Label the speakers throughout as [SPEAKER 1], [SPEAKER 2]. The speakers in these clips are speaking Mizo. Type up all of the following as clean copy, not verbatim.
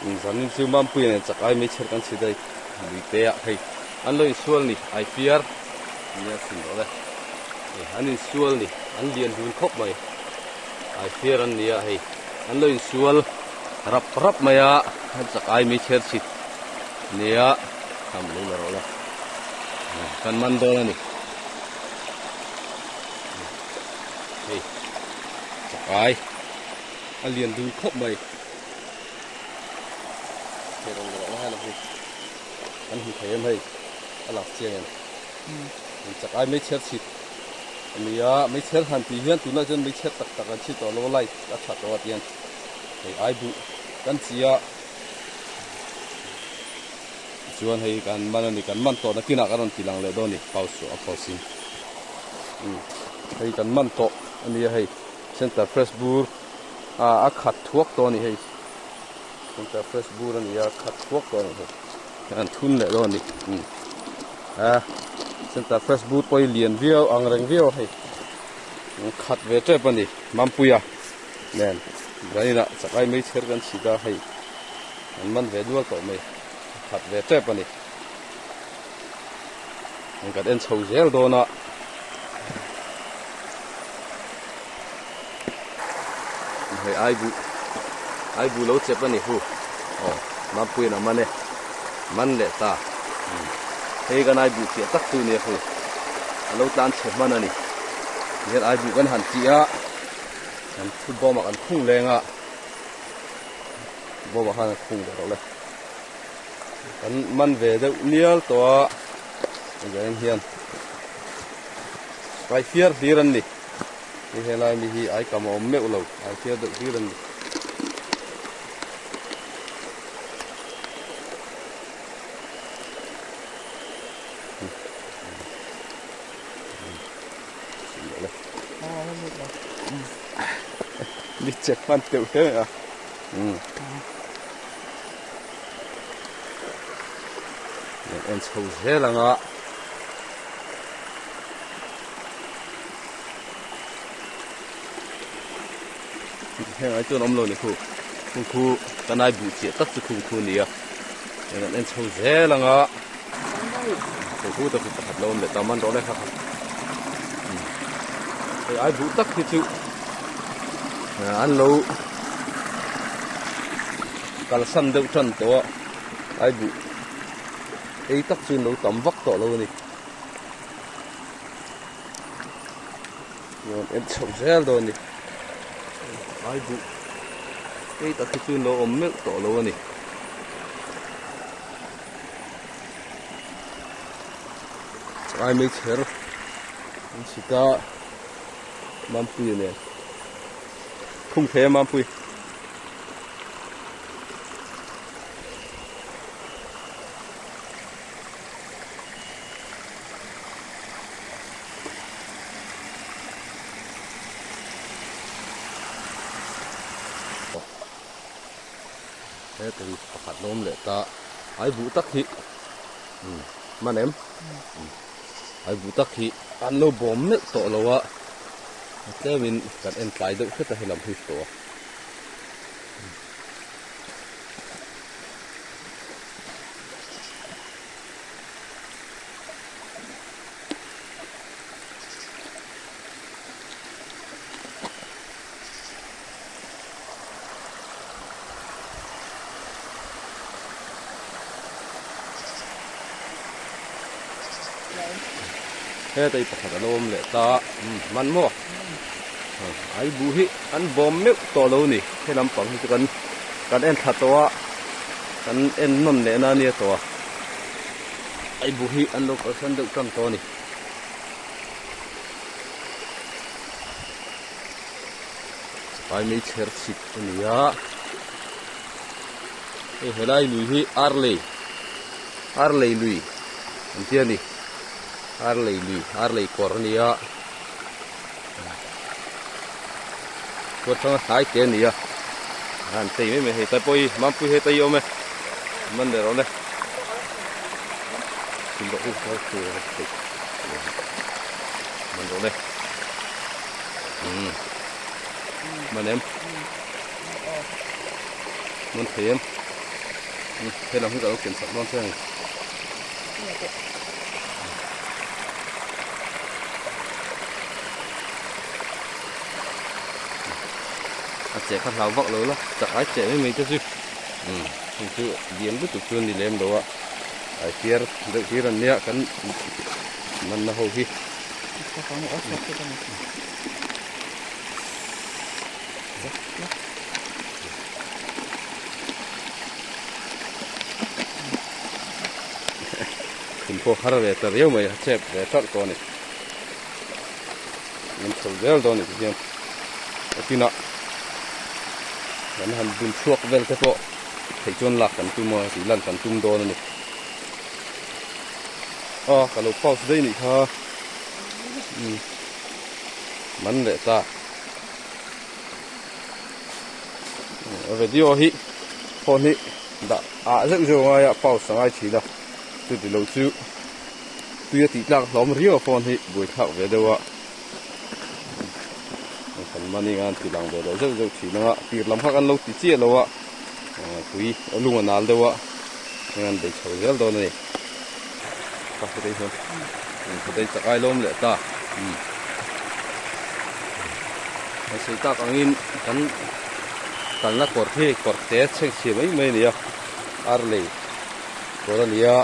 [SPEAKER 1] Zanin chu Mampuia nen chak ai mai chher kan chhi daih lui te ah hei an lo insual ni ai fiar nia chhun rawh le hei an insual ni an lian dun khawp mai ai fiar an nia hei an lo insual rap rap mai a an chak ai mai chher chhit nia tham lo la rawh le kan man dawn a ni hei chak ai a lian dun khawp mai. Hei rawn rawh lai a hei kan hmu thei em hei a lak chiang em hei chak ai meichher chhit a ni a meichher han tih hian tunah chuan meichher tak tak an chhit tawh lo a light a tha tawh a tihian hei ai buh kan chi a tichuan hei kan man a ni kan man tawh nakinah kan rawn ti lang leh dawn a ni pause a pause in hei kan man tawh a ni a hei center fresh bur a khat thuak tawh a ni hei center fresh bur a ni a khat thuak tawh a ni hei an thun leh dawn a ni a center fresh bur pawh hi lian viau ang reng viau a hei khat ve tep a ni Mampuia nen zanin ah chakai mai chher kan chhit a hei an man ve dual tawh mai khat ve tep a ni kan en chho zel dawn a. Hei ai buh ai buh lo chep a ni hu aw Mampuiin a man e man leh ta hei kan ai buh chiah tak chu nia hu a lo tlan chhe hman a ni tihian ai buh kan han tih a kan thu bawm ah kan khung leng a bawm ah khan a khung ve rawh le kan man ve deuh nial tawh a engah hian kai fiar hlir an ni. Hei helai mi hi ai kam a awm meuh lo, ai fiar deuh hlir a ni. Ni check hman teuh hle mai a. En chho zel anga. Heng ai chuan awm lo ni khu khung khu kan ai buh chiah tak chu khung khu a ni a heng an en chho zel ang a khung khu tak chu pakhat lo awm leh ta man rawh le kha kha hei ai buh tak hi chu an lo kalsan deuh tan tawh a ai buh ei tak chu an lo tam vak tawh lo a ni. Rawn en chhoh zel dawn a ni ai buh hei tak hi chu an lo awm meuh tawh lo a ni ai meichher an chhit a Mampuia nen khung thei a Mampui. Heta hi pakhat lawm leh ta ai buh tak hi man em ai buh tak hi an lo bawm meuh tawh lo a tlemin kan en tlai deuh hret a helam hi tawh a. Heta hi pakhat a lo awm leh ta man maw ai buh hi an bawm meuh tawh lo a ni he lampang hi chu kan kan en thla tawh a kan en nawn leh na ania tawh a ai buh hi an lo kalsan deuh tan tawh a ni. Ai mei chher chhit a ni a hei helai lui hi arlei arlei lui an tia ni arlei lui arlei kawr a ni a khuat hrang a hnai te a ni a an chei mai mai hei tai pawh hi mampui heta hi a awm e man leh rawh le man rawh le man em man thei em. He lam hi ka lo ken sak dawn che a ni. A che kha hlau vak lo la, chak ai che mai mai te chu. Heng chu lian lutuk chu a ni lem lo a, ai fiar deuh hlir an nia kan manna ho hi. Thum pawh har ve ta riau mai a chep ve ṭalh tawh a ni. An chho zel dawn a ni tihian a tinah kan han bun chhuak vel te pawh theih chuan lak kan tum a tih lan kan tum dawn a ni. Aw ka lo pause daih nih kha umm man leh ta. Video hi phone hi dah ah zeuh zeuh a ngai a pause a ngai thin a chuti lo chu tui a tih tlak hlawm riau a phone hi buai thlak ve deuh a kan money an ti lang ve leh zeuh zeuh thin ang a tir lam kha kan lo ti chiah lo a tui a lung a nal deuh a heng an bei chho zel dawn a ni Khawtei chak ai lawm leh ta. Kan sawi tak angin kan kalna kawr hi kawr te chheng chhia mai mai a ni a, ar lei kawr a ni a,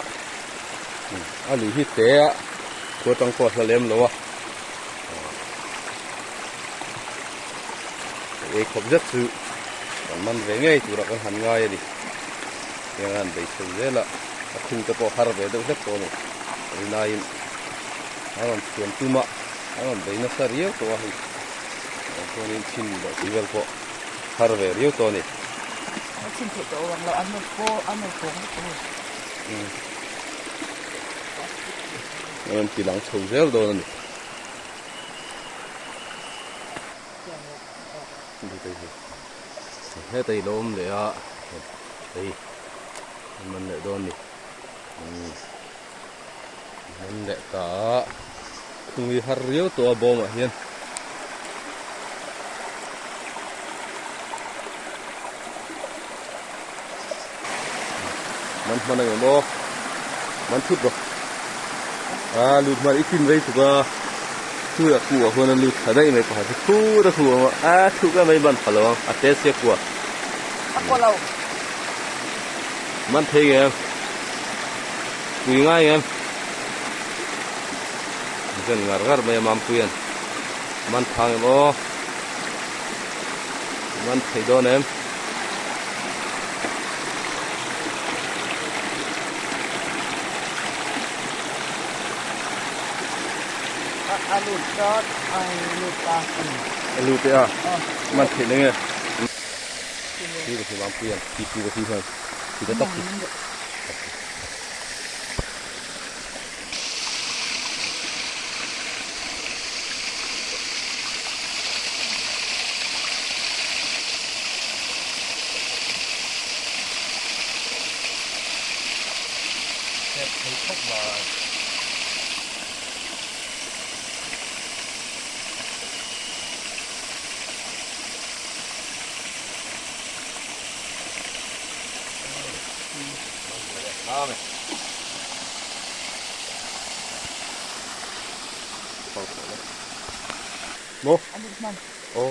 [SPEAKER 1] a lui hi te a khua tang pawh a hla lem lo a, ei khawp zet chu kan man ve ngei turah kan han ngai a ni, heng a han bei chho zel a. A khung te pawh har ve deuh hlek tawh a ni. Rinaiin a rawn chhuan tum a, a rawn bei nasa riau tawh a hei. Chuanin chhin leh tih vel pawh har ve riau tawh a ni.
[SPEAKER 2] A chhin theih tawh vang lo, an rawn paw, an rawn pawng vek tawh a ni.
[SPEAKER 1] A rawn ti lang chho zel dawn a ni. Hetah i lo awm leh a, hei. An man leh dawn ni. Umm man leh ta a khung hi har riau tawh a bawmah hian. Man hman ang em aw man thut rawh a lut hman i tin rei tuk a thu a ku ah huan a lut thla daih mai pakhat hi khur a khu ang a a thuk em mai ban pha lo ang a te sia kua.
[SPEAKER 2] A kua lo.
[SPEAKER 1] Man thei ngem pui ngai ngem zen ngar ngar mai a mampuian man tha ngem aw man thei dawn em.
[SPEAKER 2] A lut ta a lut ta
[SPEAKER 1] a lut e a man theih na nge. Hi ka thi mampuian ti pu ka thi hian ti ta tak hi. Maw? Aw.